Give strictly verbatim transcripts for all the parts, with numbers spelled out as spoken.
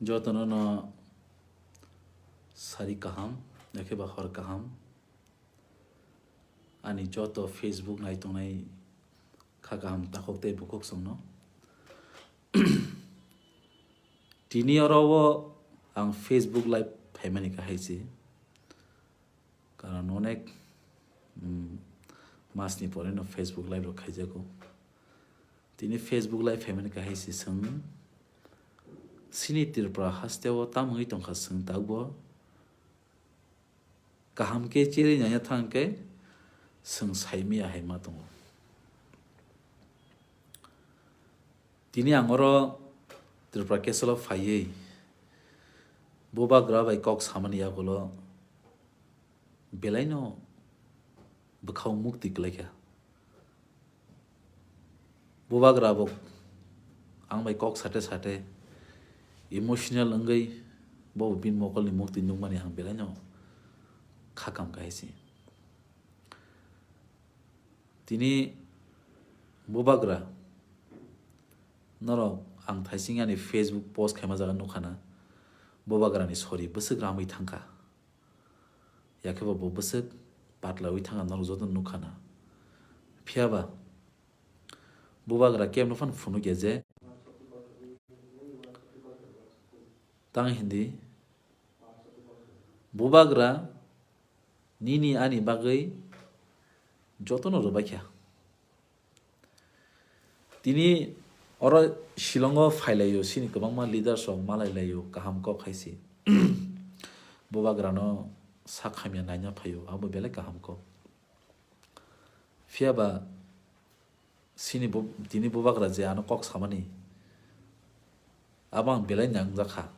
Jotono no sari kaham, yakhe ba hor kaham. Ani joto Facebook nai tongnai kha kaham takhuk tei bukhuk chwngno. Tini oro o ang Facebook live phaimani kahai se. Karon onek, mm, masni pore no Facebook live rok khaijago. Tini Facebook live phaimani kahai se chwng. Chini Tripura haste o tamo wngwi tongkha chwng tabukbo. Kaham khe cherwi nanya thang khe chwng saimaya hai ma tongo. Tini ang oro Tripura Castle o phaiwi bubagra bai kok samani yagulo belaino bwkhao mukti kwlaikha. Bubagra bo ang bai kok sate sate emotional wngwi bo bini mokolni mukti nukmani ang belaino khakam kahai se. Tini bubagra norok ang thaising ani Facebook post khaima jaga nukha na, bubagrani sori bwswk ramwi thangkha. Yakhe bo bo bwswk patlawi thangkha norok joto nukha na. Phiya ba bubagra kebo no phano phunukya je tang hindi bubagra nini ani bagwi jotono rwbaikha. Tini oro Shillongo phailaio, chini kwbangma leaders rok malailaio, kaham kok hai se. Bubagrano sak hamya naina phaio, abo belai kaham kok. Phiya ba chini bu-, tini bubagra je ano kok samani, abo ang belai nangjakha.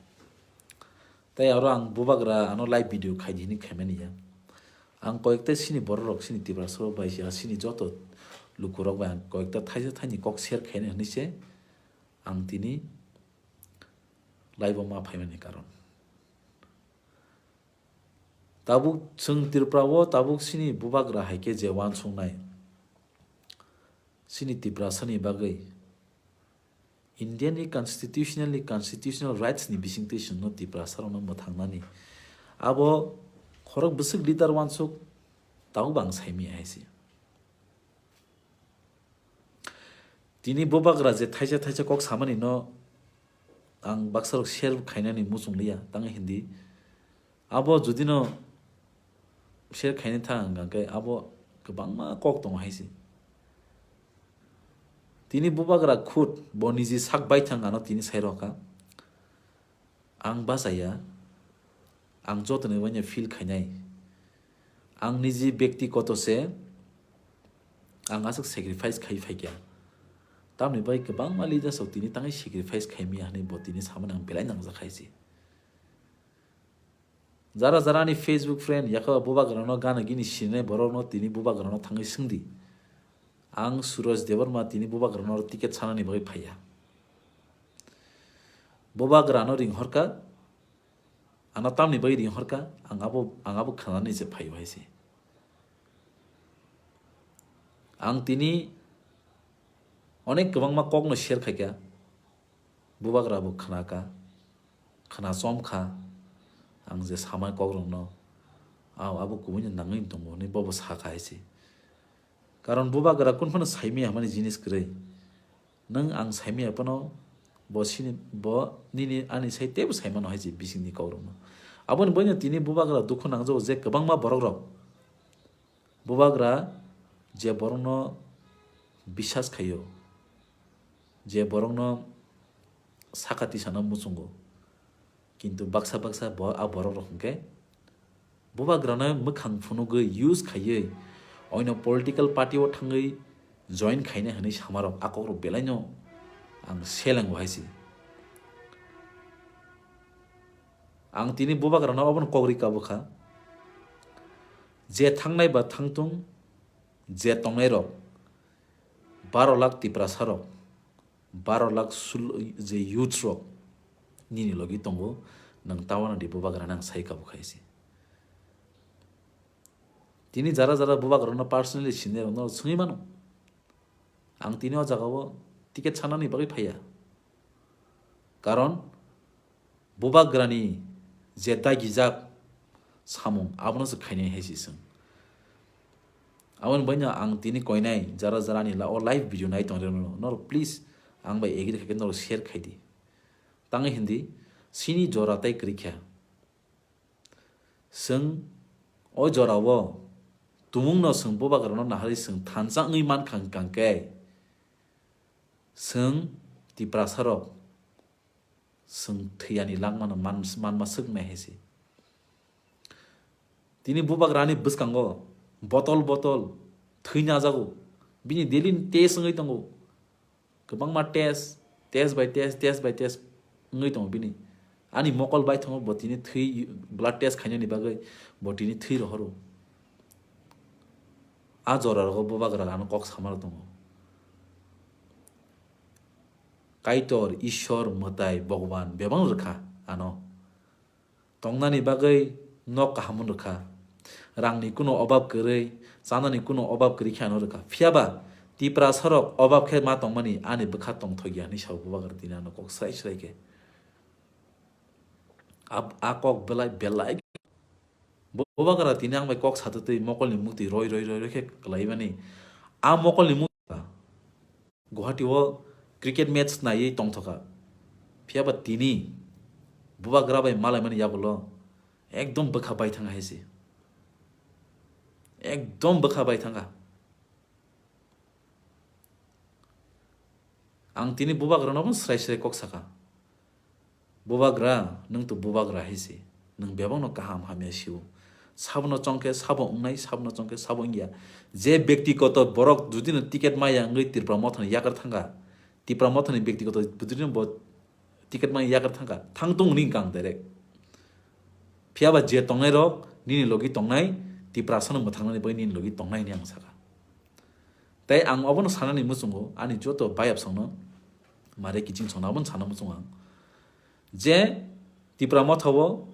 Tei oro ang bubagra ano live video khaidi hinwi khaimani ya. Ang koyekta chini borok rok, chini Tiprasa rok bai ya, chini joto lukurok bai ang koyekta thaisa thaini kok share khaina hinwi se ang tini live o ma phaimani karon. Tabuk chwng Tripura o tabuk chini bubagra hai khe je uansuknai chini Tiprasani bagwi India ni constitutionally constitutional rights ni bisingtwi chwngno Tiprasa rokno mwthangnani abo khorok bwswk leader uansuk tabuk bo ang saimaya hai se. Tini bubagra je thaisa thaisa kok samani no ang baksa rok share khainani muchung liya, tang hindi abo jodi no share khainani thang hwnkha khe abo kwbangma kok tongo hai se. Tini bubagra khud bo niji sak baithang ano tini sai rokha. Ang bachaya, ang jotoni uaino feel khainai. Ang niji byaktigoto se ang aswk sacrifice khai phaikha. Tamni bai kwbangma leaders rok tini tangwi sacrifice khaimaya hinwi bo tini samani ang belai nangjak hai se. Jara jara ani Facebook friend, yakha bubagrano gana gini sinai borokno tini bubagrano thangwi swngdi. Ang Suraj Debbarma tini bubagrano ticket sanani bagwi phaiya. Bubagrano ringhorkha, ano tamni bagwi ringhorkha, ang abo, ang abo khnanani se phaio hai se. Ang tini onek kwbangma kokno share khaikha, bubagra bo khnakha, khna chomkha, ang je samai kokrokno, "Aw, abo kubuino nangwi tongo," hinwi bobo sakha hai se. Karon bubagra kunu phano saimaya hwnmani jinis kwrwi. Nwng ang saimaya phano bo sini, bo nini ani sai teibo saimano hai se bisingni kokrokno. Aboni bagwino tini bubagra dukhu nangjago je kwbangma borokrok. Bubagra je borokno bisas khaio, je borokno saka tisano muchungo, kintu baksa baksa bo, a borok rok hwnkhe bubagrano mwkhang phunugwi use khaiwi oino political party o thangwi join khaina hinwi samarok a kokrok belaino ang selengo hai se. Ang tini bubagrano obono kok rika bwkha. Je thangnai ba thangtung, je tongnai rok, baro lakh Tiprasa rok, baro lakh sul-, je youths rok nini logi tongo, nwng tawana di bubagrano ang sai kabo khai se. Tini jara jara bubagrano personally sinai rokno swngwi mano. Ang tini o jagao ticket sanani bagwi phaiya. Karon Bubagrani je dagijak samung, abono se khainai hai se chwng. Aboni baino ang tini koinai jara jarani la-, o live video nai tongwi rwmano. Norok please ang bai agree khaikhe norok share khaidi. Tangwi hindi, sini jora tai kwrwikha. Chwng o jorao tumungno chwng bubagrano naharwi chwng thansa wngwi mankha hwnkha khe, chwng Tiprasarok chwng thwiyani langmano man-, manma swknai hai se. Tini bubagrani bwskango botol botol thwi najago, bini daily test wngwi tongo. Kwbangma test, test by test, test by test wngwi tongo bini. Ani mokol bai tongo, bo tini thwi, blood test khainani bagwi bo tini thwi rohoro. A jora rogo bubagra ano kok samaro tongo. Kaitor, Ishwar, Mwtai, Bhagwan bebak rwkha ano. Tongnani bagwi nok kaham wng rwkha. Rangni kuno obab kwrwi, chanani kuno obab kwrwi khe ano rwkha. Phiyaba Tiprasarok obab khe ma tongmani ani bwkha tongthok ya hinwi sao bubagra tini ano kok srai srai khe. Ab-, a kok belai belai. Bubagra tini ang bai kok satwtwi mokolni mukti roi roi roi roi khe kwlaimani. A mokolni mukti Guwahati o cricket match naiwi tongthokha. Phiyaba tini bubagra bai malaimani yagulo ekdom bwkha bai thangkha hai se. Ekdom bwkha bai thangkha. Ang tini bubagrano bo srai srai kok sakha. Bubagra, nwng to bubagra hai se. Nwng bebakno kaham hamya sio. Sabono chongkhe sabo wngnai, sabono chongkhe sabo wngya. Je byaktigoto borok judino ticket maya wngwi Tipra Mothani yakar thangkha, Tipra Mothani byaktigoto judino bo ticket maya yakar thangkha, thang tong hwnwi wngkha ang direct. Phiyaba je tongnairok nini logi tongnai, Tiprasano mwthangnani bagwi nini logi tongnai hwnwi ang sakha. Tei ang obono sanani muchungo, ani joto bayapsongno mare kiching songno abono sana muchungo ang. Je Tipra Motha o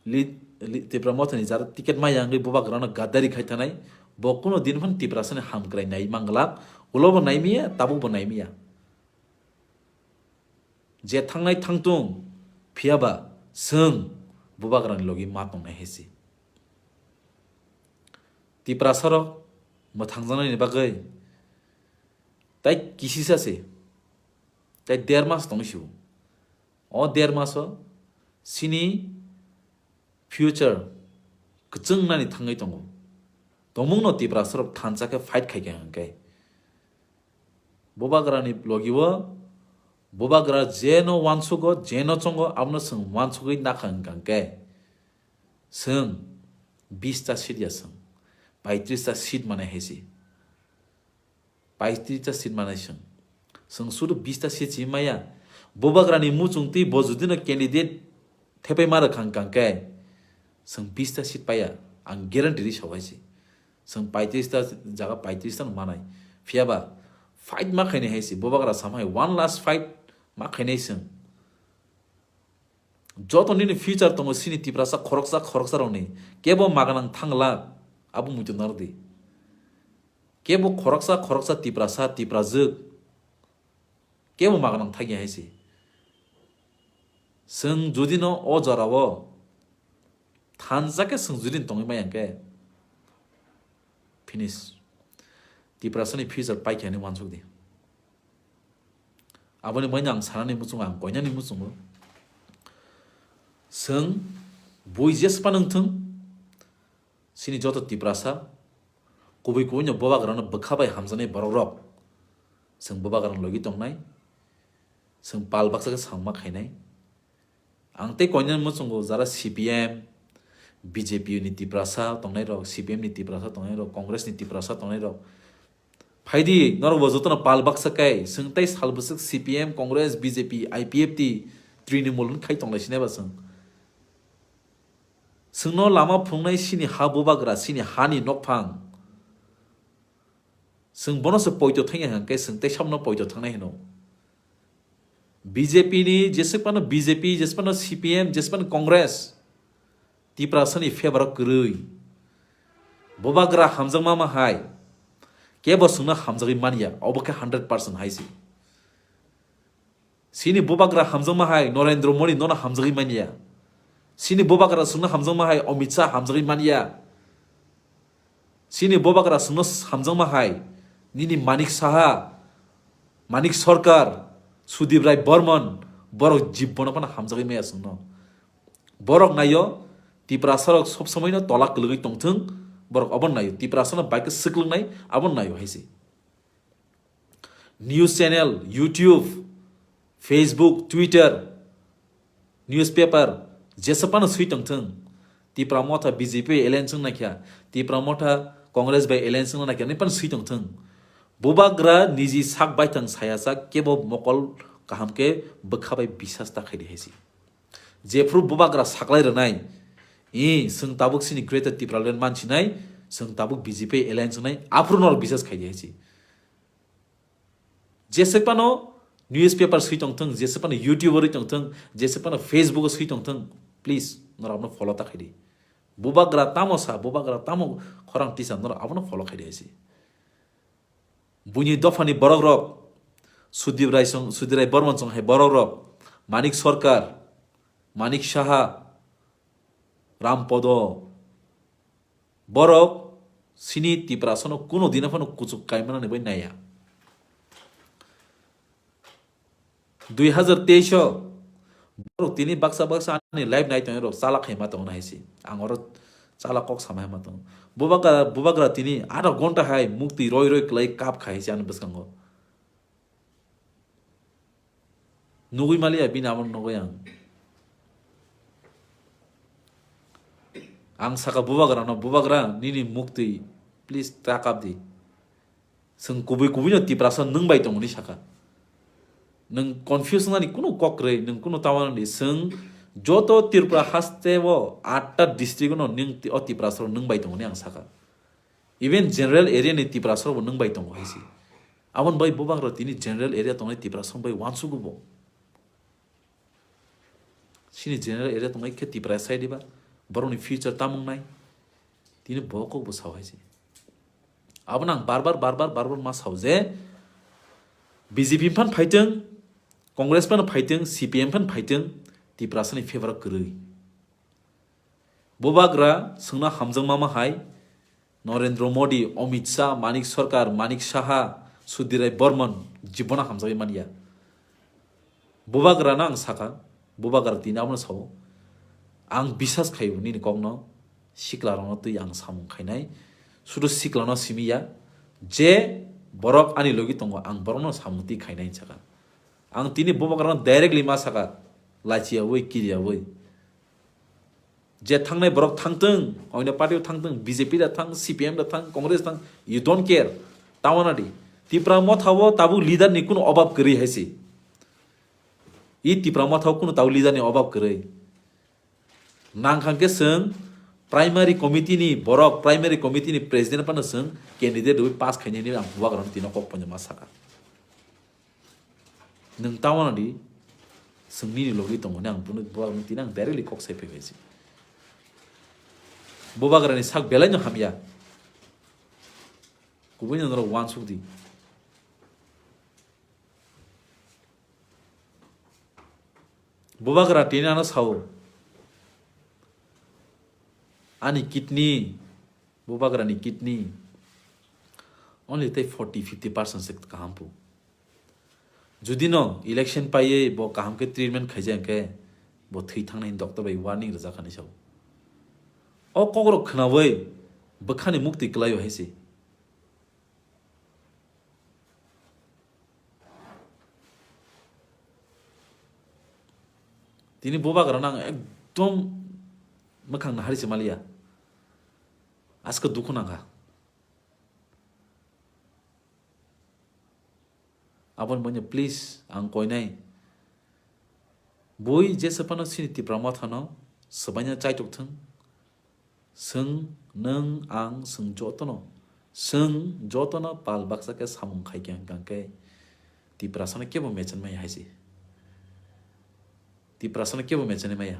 li-, li-, Tipra Motha ni jara ticket maya wngwi bubagrano gadari khai thanai, bo kuno din phano Tiprasani hamkrai nai manglak, ulo bo naimiya, tabuk bo naimiya. Je thangnai thangtung, phiyaba chwng bubagrani logi ma tongnai hai se. Tiprasarok mwthangjaknaini bagwi tai kisisa se, tai der mas tongwi sio. O der maso chini future kwchwngnani thangwi tongo. Tongmungno Tiprasarok thansa khe fight khai kha hwnkhe. Bubagrani logi o bubagra jeno wansugo, jeno chongo, abono chwng wansugwi nakha hwnkha hwnkhe. Chwng bista seat ya chwng, paitris ta seat manai hai se. Paitris ta seat manai chwng. Chwng sudu bista seat si maya. Bubagrani muchung twi bo judino candidate thepai ma rwkha hwnkha hwnkhe chwng bista seat paiya. Ang guarantee ri sawai se. Chwng paitris ta jaga paitris ta no manai. Phiyaba fight ma khainai hai se. Bubagra samhai one last fight ma khainai chwng. Joto nini future tongo chini Tiprasa khoroksa khoroksa rokni. Kebo maganang thangla abo muitu nardi. Kebo khoroksa khoroksa Tiprasa Tiprajwk kebo maganang thangya hai se. Chwng judino o jorao thansa khe chwng judino tongwi maya hwnkhe finish. Tiprasani future paikha hinwi wansukdi. Aboni baino ang sanani muchungo, ang koinani muchungo. Chwng bui jespa nung thung, chini joto Tiprasa, kubui kubui no bubagrano bwkha bai hamjaknai borok rok, chwng bubagrano logi tongnai, chwng pal baksa khe samung ma khainai. Ang tei koinani muchungo jara C P M, B J P ni Tiprasa tongnai rok, C P M ni Tiprasa tongnai rok, Congress ni Tiprasa tongnai rok. Phaidi norok bo jotono pal baksa kai, chwng tei sal bwswk C P M, Congress, B J P, I P F T, Trinamool hwn khai tonglai sinai ba chwng. Chwngno lama phunuknai chini ha bubagra, chini hani nokphang. Chwng bono se poito thangya hwnkhe chwng tei sabono poito thangnai hwno. B J P ni jeswk phano B J P, jeswk phano C P M, jeswk phano Congress, Tiprasani favour o kwrwi. Bubagra hamjakma ma hai, kebo chwngno hamjagwi manya, obo khe hundred percent hai se. Sini bubagra hamjakma hai Narendra Modi nono hamjagwi manya. Sini bubagra sungno hamjakma hai Amit Shah hamjagwi manya. Sini bubagra sungno hamjakma hai nini Manik Saha, Manik Sarkar, Sudip Rai Barman, borok jibbono phano hamjagwi maya sungno. Borok naio, Tiprasarok sob somoino tola kwlwgwi tongthwng, borok obo naio, Tiprasano bai khe swklwngnai, abo naio hai se. News channel, YouTube, Facebook, Twitter, newspaper, jesa phano swi tongthwng. Tipra Motha B J P alliance wng naikha, Tipra Motha Congress bai alliance wng naikha, ni phano swi tongthwng. Bubagra niji sak baithang saya sak kebo mokol kaham khe bwkha bai bisas ta khaidi hai se. Jephru bubagra saklai rwnai, i, chwng tabuk sini Greater Tipraland mansinai, chwng tabuk B J P alliance wngnai, aphuru norok bisas khaidi hai se. Jesek phano newspaper swi tongthwng, jesek phano YouTube o rwi tongthwng, jesek phano Facebook o swi tongthwng, please, norok abono follow ta khaidi. Bubagra tamo sa, bubagra tamo khorang tisa, norok abono follow khaidi hai se. Buini dophani borok rok, Sudip Rai song, Sudip Rai Barman song hai borok rok, Manik Sarkar, Manik Saha, Ram Podo, borok sini Tiprasano kuno dina phano kuchuk kaimani bai naiya. Dui hazar teis o borok tini baksa baksa ani live nai tongo, rok chala khaima tongo hai se. Ang oro chala kok sama hai ma tongo. Bubagra, bubagra tini adak gonta hai mukti roi roi klai kap khai se ani bwskango. Nugui maliya bini abo nugui ang. Ang saka bubagra no, "Bubagra, nini mukti, please ta kap di." Chwng kubui kubui no Tiprasa nwng bai tongo ni saka. Nwng confuse nani kunu kok kwrwi, nwng kunu tawa nani. Chwng joto Tripura haste o atta district no nwng ti-, o Tiprasa rok nwng bai tongo ni ang saka. Even general area ni Tiprasa rok bo nwng bai tongo hai se. Aboni bai bubagra tini general area tongnai Tiprasa rok bai uansugo bo. Sini general area tongnai khe Tipra side ba, borokni future tamung nai. Tini bo kok bo sao hai se. Abono ang bar bar, bar bar, bar bar ma sao je B J P phan phaiteng, Congress phan phaiteng, C P M phan phaiteng, Tiprasani favor o kwrwi. Bubagra chwngno hamjakma ma hai, Narendra Modi, Amit Shah, Manik Sarkar, Manik Saha, Sudhir Rai Barman, jibono hamjagwi manya. Bubagrano ang sakha, bubagra tini abono sao, "Ang bisas khaio nini kokno, siklarokno twi ang samung khainai, sudu siklano simi ya, je borok ani logi tongo, ang borokno samung twi khainai," hinwi sakha. Ang tini bubagrano directly ma sakha, lachiyawi, kiriyawi. Je thangnai borok thangtwng, oino party o thangtwng, B J P da thang, C P M da thang, Congress thang, you don't care. Tawana di. Tipra Motha o tabuk leader ni kunu obab kwrwi hai se. I Tipra Motha o kunu tabuk leader ni obab kwrwi. Nang khan khe chwng primary committee ni borok, primary committee ni president phano chwng candidate rwi pass khainani ang bubagrano tino kok poino ma sakha. Nwng tawana di, chwng nini logi tongo, nang bono bubagrano tini ang directly kok sai phaibai se. Bubagrani sak belai no hamya. Kubui no norok uansuk di. Bubagra tini ano sao, ani kidney, bubagrani kidney only tei forty fifty percent se kaham pu. Judi no election paiwi bo kaham khe treatment khaijak hwnkhe bo thwi thangnai hwnwi doctor bai warning rijak kha hinwi sao. O kokrok khwnawi bwkhani mukti kwlaio hai se. Tini bubagrano ang ekdom mwkhang nahari se maliya. Aske dukhu nangkha. Aboni bagwi please ang koinai. Bui jesa phano chini Tipra Mothano swbaina chaitok thung. Chwng, nwng, ang, chwng jotono, chwng jotono pal baksa khe samung khai khe hwnkha khe Tiprasano kebo mechenmaya hai se. Tiprasano kebo mechenmaya.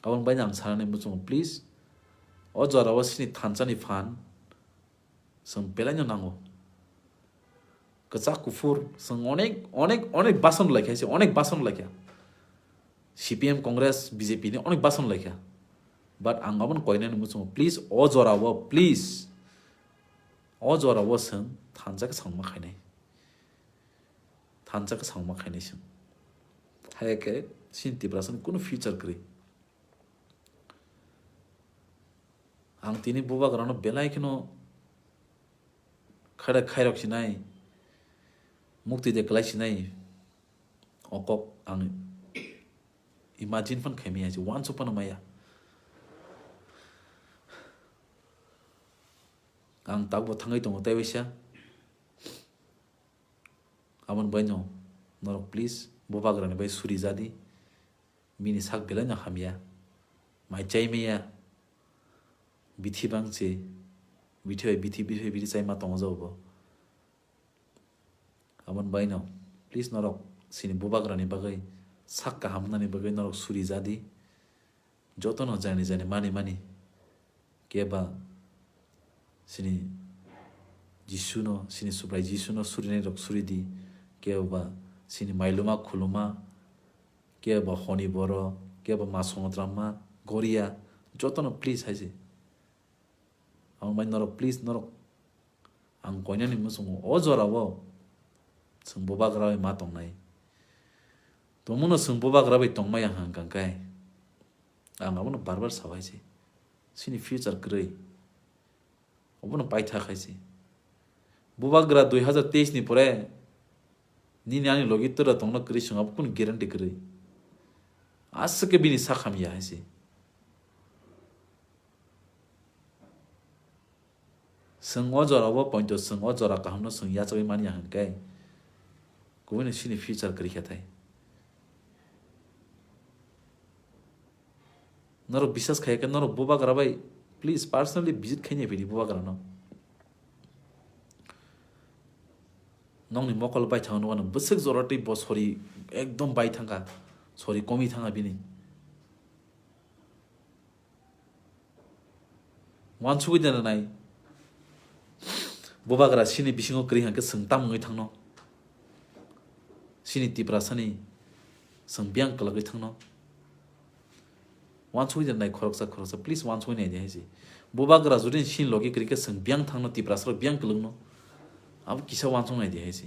Aboni bagwi ang sanani muchungo, please, o jorao chini thansani phan chwng belaino nango. Kwchak kuphur, chwng onek, onek, onek bason laikha se, onek bason laikha. C P M, Congress, B J P ni onek bason laikha. But ang abono koinani muchungo, please, o jorao, please. O jorao chwng thansa khe sangma khainai. Thansa khe sangma khainai chwng. Hai khe chini Tiprasani kunu future kwrwi. Ang tini bubagrano belai kheno khaida khairok sinai, mukti de kwlai sinai, o kok ang imagine phan khaimaya, se uansuk phano maya. Ang tabukbo thangwi tongo tei waisa. Aboni baino norok please bubagrani bai suri jadi. Bini sak belai no hamya. Mai chai maya. Bithi bang se. Bithi bai bithi, bithi bai bithi chai ma tongo jabo bo. Aboni baino please norok sini bubagrani bagwi sak kaham wngnani bagwi norok suri jadi. Jotono jani jani mani mani. Keba sini Jisuno, sini Subrai Jisuno surinai rok suri di. Keba sini mailuma khuluma, keba honi boro, keba masongotramma, goria, jotono please hai se. Ang bai norok please norok ang koinani muchungo o jorao chwng bubagra bai ma tongnai. Tongmano chwng bubagra bai tongmaya hwnkha khe ang abono bar bar sao hai se. Chini future kwrwi. Obono paitha khai se. Bubagra dui hazar teis ni pore nini ani logi tora tongna kwrwi chwng abo kunu guarantee kwrwi. Aswk khe bini sak hamya hai se. Chwng o jora o poito chwng o jora kaham no chwng yachagwi manya hwnkhe kubui no chini future kwrwi khe thai. Norok biswas khai khe norok bubagra bai please personally visit khai nai phidi bubagra no. Nokni mokol bai thang nukha bwswk jora tei bo sori ekdom bai thangkha, sori komi thangkha bini. Wansugwi de nai. Bubagra sini bisingo kwrwi hwnkhe chwng tam wngwi thangno. Sini Tiprasani chwng biyang kwlagwi thangno. Wansugwi de nai khoroksa khoroksa, please wansugwi nai de hai se. Bubagra jodi sini logi kwrwi khe chwng biyang thangno, Tiprasarok biyang kwlwngno. Abo kisa wansuk nai de hai se.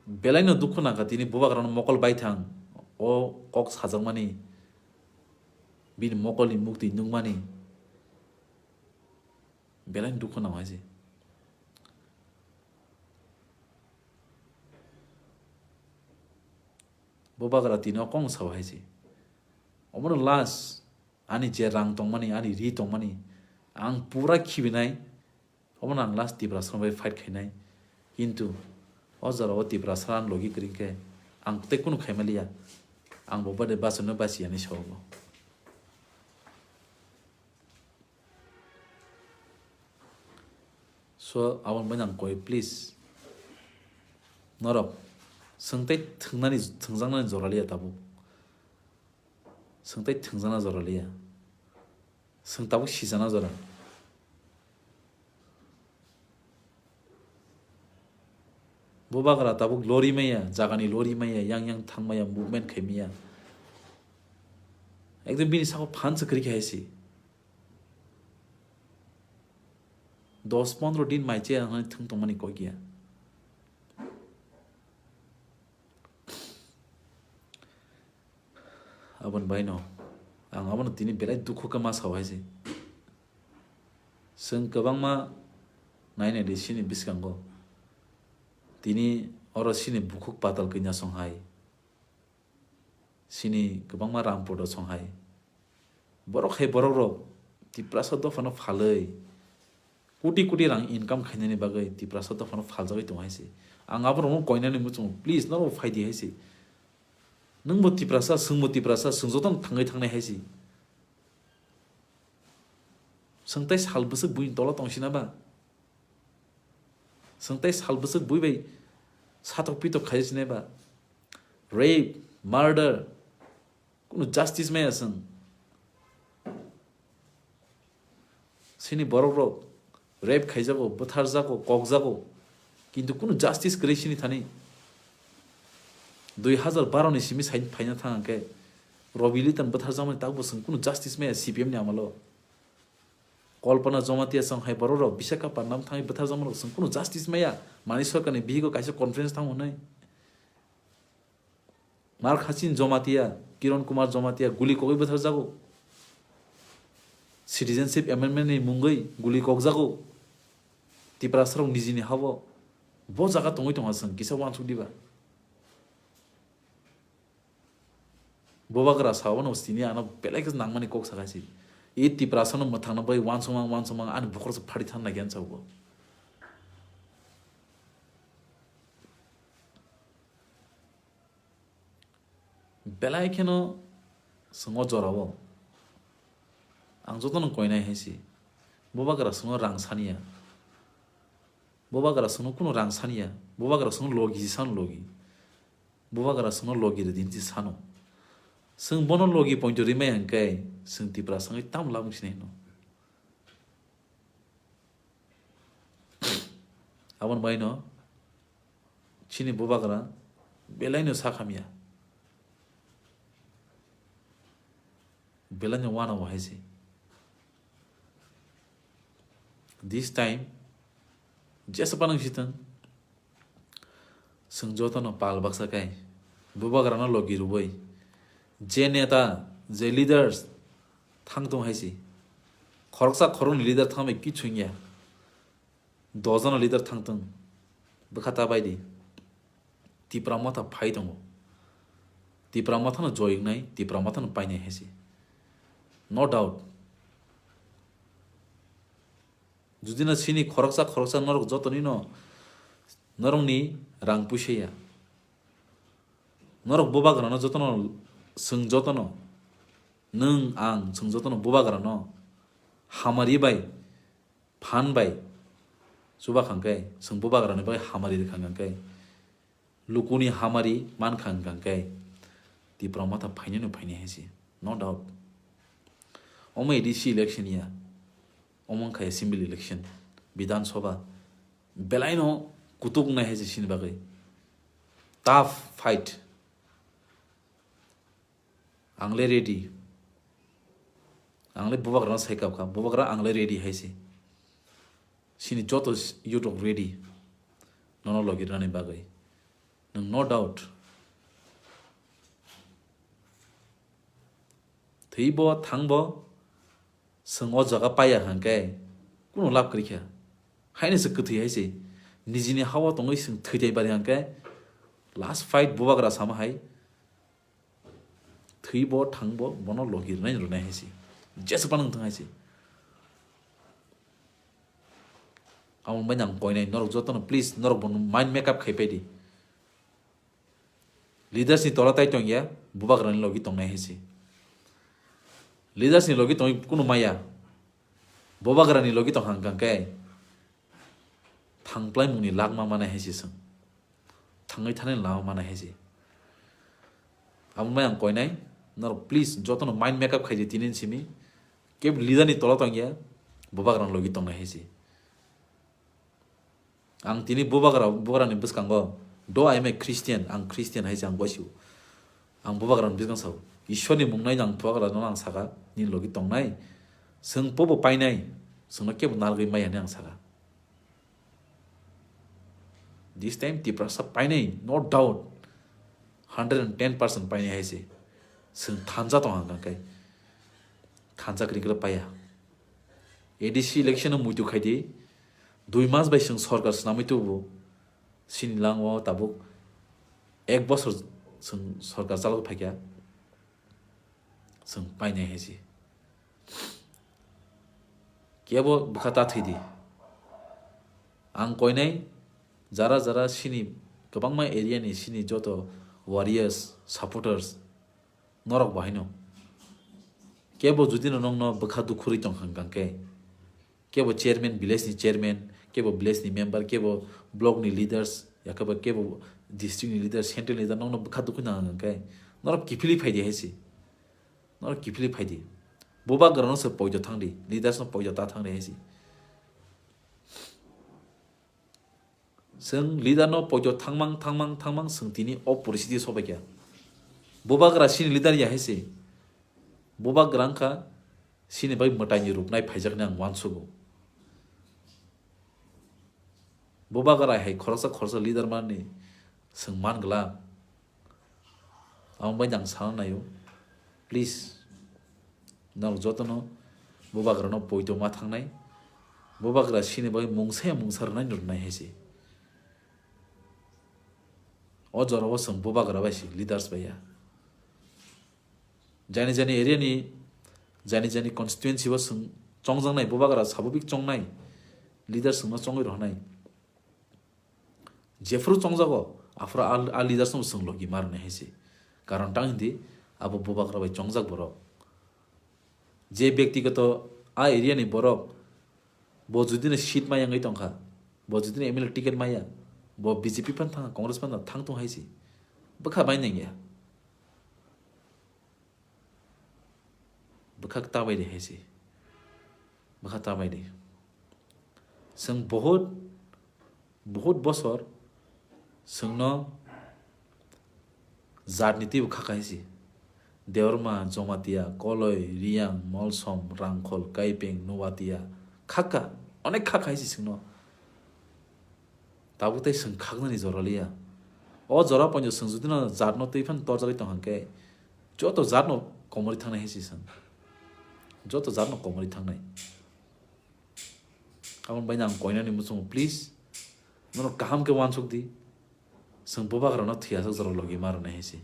Belai no dukhu nangkha tini bubagrano mokol baithang o kok sajakmani, bini mokolni muktwi nukmani belai no dukhu nang hai se. Bubagra tini o kok sao hai se. Omono last ani je rang tongmani, ani ri tongmani ang pura khibinai. Omono ang last Tiprasa bai fight khainai. Kintu o jora o Tiprasa ang logi kwrwi khe ang tei kunu khaimaliya. Ang bo bade basono basiya hinwi sao bo. So aboni bagwi ang koi, please. Norok swngtai thwngnani, thwngjaknani jora liya tabuk. Swngtai thwngjakna jora liya. Swng tabuk sijana jora. Bubagra tabuk lori maya, jagani lori maya, yang yang thang maya, movement khai maya. Ekdom bini sako phan se kwrwi khai se. Dos pondro din mai che ang thwng tongmani kok ya. Aboni baino ang abono tini belai dukhu khe ma sao hai se. Chwng kwbangma nainai di sini bwskango. Tini oro sini bukhuk patal kanya song hai. Sini kwbangma Rampur do song hai. Borok hai borok rok Tiprasa dophano phalwi koti koti rang income khainani bagwi Tiprasa dophano phaljagwi tongo hai se. Ang aborokno koinani muchungo, please, norok phai di hai se. Nwng bo Tiprasa, chwng bo Tiprasa, chwng jotono thangwi thangnai hai se. Chwng tei sal bwswk buini tolo tong sina ba? Chwng tei sal bwswk bui bai satok pitok khai sinai ba? Rape, murder, kunu justice maya chwng. Sini borok rok Rape khaijago, bwtharjago, kokjago, kintu kunu justice kwrwi sini thani. Dui hazar baro ni simi sai phaina thang khe Robi Litan bwtharjakmani tabukbo chwng kunu justice maya C P M ni amalo. Kalpana Jamatia chwng hai borok rok Visakhapatnam thangwi bwtharjakmani rok chwng kunu justice maya. Mani Sarkar ni bihigo kaisa conference thang hwnwi. Mark Hachin Jamatia, Kiran Kumar Jamatia guli kogwi bwtharjago. Citizenship Amendment ni mungwi guli kokjago. Tiprasa rok nijini habo. Bo jaga tongwi tongha chwng kisa uansuk diba. Bubagra saono sini ano belai khe nangmani kok sakha si. I Tiprasa no mwthangna bai uansukmang uansukmang ani bokhorok se phari thanna gyan chaugo. Belai kheno chwng o jorao ang jotono koinai hai se. Bubagra chwngno rang saniya. Bubagra chwngno kuno rang saniya. Bubagra chwngno logi se sano logi. Bubagra chwngno logi rwdi hinwi sano. Chwng bono logi poito rimaya hwnkhe chwng Tiprasa wngwi tamo labwk sinai hino. Aboni baino chini bubagra belaino sakhamya. Belaino uanao hai se. This time jesa panang sitang. Chwng jotono pal baksa kai bubagrano logi rwui je neta, je leaders thang tong hai se. Khoroksa khoroknwi leader thang bai kichhu wngya. Dos jona leader thang tong. Bwkha ta bai di. Tipra Motha phai tongo. Tipra Mothano joyoknai, Tipra Mothano painai hai se. No doubt. Judino sini khoroksa khoroksa norok jotonino norokni rang puisa ya. Norok bubagrano jotono, chwng jotono, nwng ang chwng jotono bubagrano hamari bai, phan bai chuba khangkhe, chwng bubagrani bai hamari rwkha hwnkhe, lukuni hamari mankha hwnkhe, Tipra Motha phainani phainai hai se, no doubt. Omo A D C election ya, omo wngkha assembly election, Bidhan Sabha, belaino kutuk wngnai hai se sini bagwi. Tough fight. Ang le ready. Ang le bubagrano sai kap kha, bubagra ang le ready hai se. Sini joto youth rok ready. Nono logi rwnani bagwi. Nwng no doubt. Thwibo thangbo chwng o jaga paiya hwnkhe kunu lab kwrwi kha. Haino se kwthwi hai se. Nijini hao tongwi chwng thwi tai bari hwnkhe last fight bubagra sama hai. Thwibo thangbo bono logi rwnai rwnai hai se. Jesa panang thang hai se. Amo bai nang koinai norok jotono please norok bono mind make up khai pai di. Leaders ni tola tai tongya, bubagrani logi tongnai hai se. Leaders ni logi tongwi kunu maya, bubagrani logi tong hang kang khe thangplai mungni lak ma manai hai se chwng. Thangwi thani lama manai hai se. Amo bai ang koinai, norok please jotono mind make up khai di tini simi. Kebo leader ni tola tongya, bubagrani logi tongnai hai se. Ang tini bubagra, bubagrani bwskango, "Though I am a Christian," ang Christian hai se ang goisio. Ang bubagrani bwskang sao, "Ishwarni mung nai ang bubagrano ang saka, nini logi tongnai. Chwng pobo painai, chwngno kebo narwgwi maya," hinwi ang saka. This time Tiprasa painai, no doubt, hundred and ten percent painai hai se. Chwng thansa tong hang khe, thansa kwrwi kwrwi paiya. A D C election o muitu khai di, dui mas bai chwng sorkar swnamwi tubu. Sini lango tabuk ek bosor chwng sorkar chalok phaikha, chwng painai hai se. Kebo bwkha ta thwi di. Ang koinai jara jara sini kwbangma area ni sini joto warriors, supporters, norok bo haino. Kebo judino nokno bwkha dukhurwi tong hang kang khe, kebo chairman, village ni chairman, kebo village ni member, kebo block ni leaders, yakhe bo kebo district ni leader, central leader nokno bwkha dukhurwi tong hang kang khe, norok kiphilwi phai di hai se. Norok kiphilwi phai di. Bubagrano se poito thang di, leaders no poito ta thang di hai se. Chwng leader no poito thangmang, thangmang, thangmang, chwng tini o poristiti sobaikha. Bubagra chini leader ya hai se. Bubagra wngkha chini bai mwtaini ruknai phaijaknai ang uansugo. Bubagra hai khoroksa khoroksa leader manni chwng man glak. Amo bai ang sana naio, please, norok jotono Bubagrano poito ma thangnai, Bubagra chini bagwi mungsa ya mungsa rwnai no rwnai hai se. O jorao chwng Bubagra bai se, leaders bai ya. Jani jani area ni, jani jani constituency o chwng chongjaknai, Bubagra sabobik chongnai, leaders chwngno chongwi rohornai. Jephru chongjago, aphuru a, a leaders no chwng logi ma rwnai hai se. Karon tang hindi, abo Bubagra bai chongjak borok. Je byaktigoto a area ni borok, bo judino seat maya wngwi tongkha, bo judino M L A ticket maya, bo B J P phan thang, Congress phan thang tong hai se. Bwkha bai nangya. Bwkhak ta bai de hai se. Bwkha ta bai de. Chwng bohut, bohut bosor chwngno jatni twibo khakha hai se. Debbarma, Jamatia, Koloi, Riyang, Molsom, Rangkhol, Kaipeng, Nuatia, khakha, onek khakha hai se chwngno. Tabuk tei chwng khaknani jora liya. O jora poino chwng judino jatno twi phano torjagwi tong hwnkhe, joto jatno komorwi thangnai hai se chwng. Joto jatno komorwi thangnai. Aboni baino ang koinani muchungo, please, nono kaham khe uansuk di. Chwng Bubagrano thwiyasak jora logi ma rwnai hai se.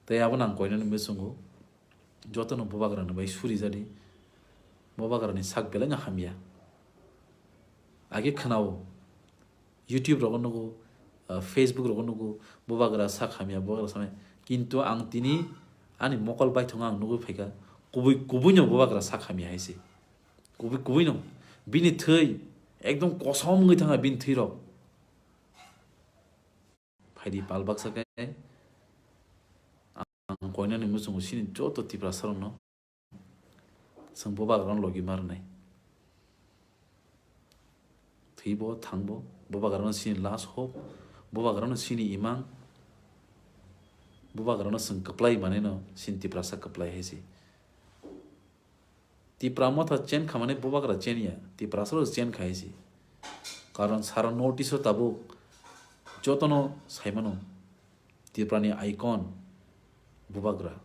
Tei abono ang koinani muchungo, jotono Bubagrani bai suri jadi. Bubagrani sak belai no hamya. Age khwnao, YouTube rogo nugo, ah, Facebook rogo nugo, Bubagra sak hamya, Bubagra samya. Kintu ang tini ani mokol baithongo ang nugwi phaikha, kubui, kubui no Bubagra sak hamya hai se. Kubui, kubui no. Bini thwi ekdom kosom wngwi thangkha bini thwi rok. Phaidi pal baksa khe ang koinani muchungo chini joto Tiprasa rokno chwng Bubagrano logi ma rwnai. Thwibo thangbo, Bubagrano chini last hope, Bubagrano chini imang, Bubagrano chwng kwplai manwi no chini Tiprasa kwplai hai se. Tipra Motha chen kha mane Bubagra chen ya, Tiprasa rok chen kha hai se. Karon sara notice o tabuk jotono saimano Tiprani icon Bubagra.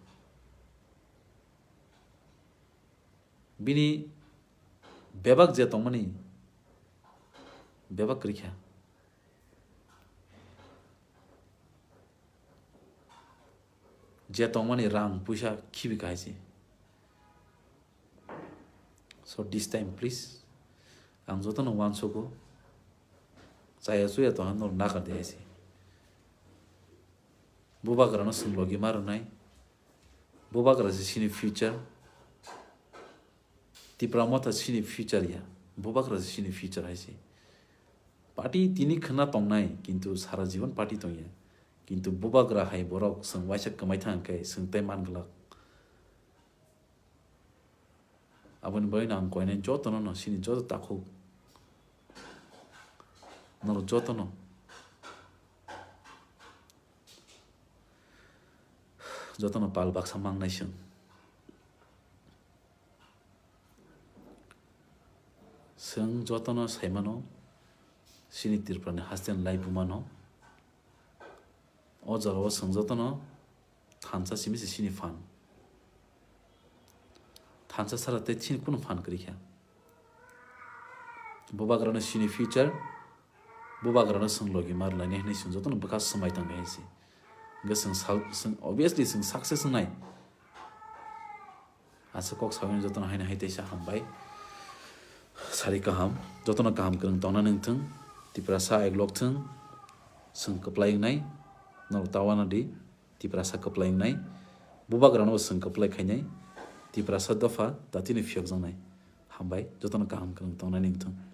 Bini bebak je tongmani bebak kwrwi kha. Je tongmani rang puisa khibi kha hai se. So this time please, ang jotono uansugo, chaya chuya tongha norok nakar di hai se. Bubagrano chwng logi ma rwnai. Bubagra se chini future. Tipra Motha chini future ya. Bubagra se chini future hai se. Party tini khwna tongnai, kintu sara jibon party tongya. Kintu Bubagra hai borok chwng waisa kwmai thang khe chwng tei man glak. Aboni bagwi no ang koinai jotono no, chini joto takhuk, norok jotono, jotono pal baksa mangnai chwng. Chwng jotono saimano, chini Tripurani haste ni laibumano. O jorao chwng jotono thansa simi se chini phan. Thansa sara tei chini kunu phan kwrwi kha. Bubagrano chini future, Bubagrano chwng logi ma rwlainai hwnwi chwng jotono bwkha swmai tangwi hai se. Hwnkhe chwng sal-, chwng obviously chwng success wngnai. Aswk kok sawi jotono haino hai teisa hambai. Sari kaham, jotono kaham kwrwng tongna nangthwng, Tiprasa eglok thwng, chwng kwplai wngnai, norok ta uanadi, Tiprasa kwplai wngnai, Bubagrano bo chwng kwplai khainai, Tiprasa dopha tatino phiyokjaknai. Hambai, jotono kaham kwrwng tongna nangthwng.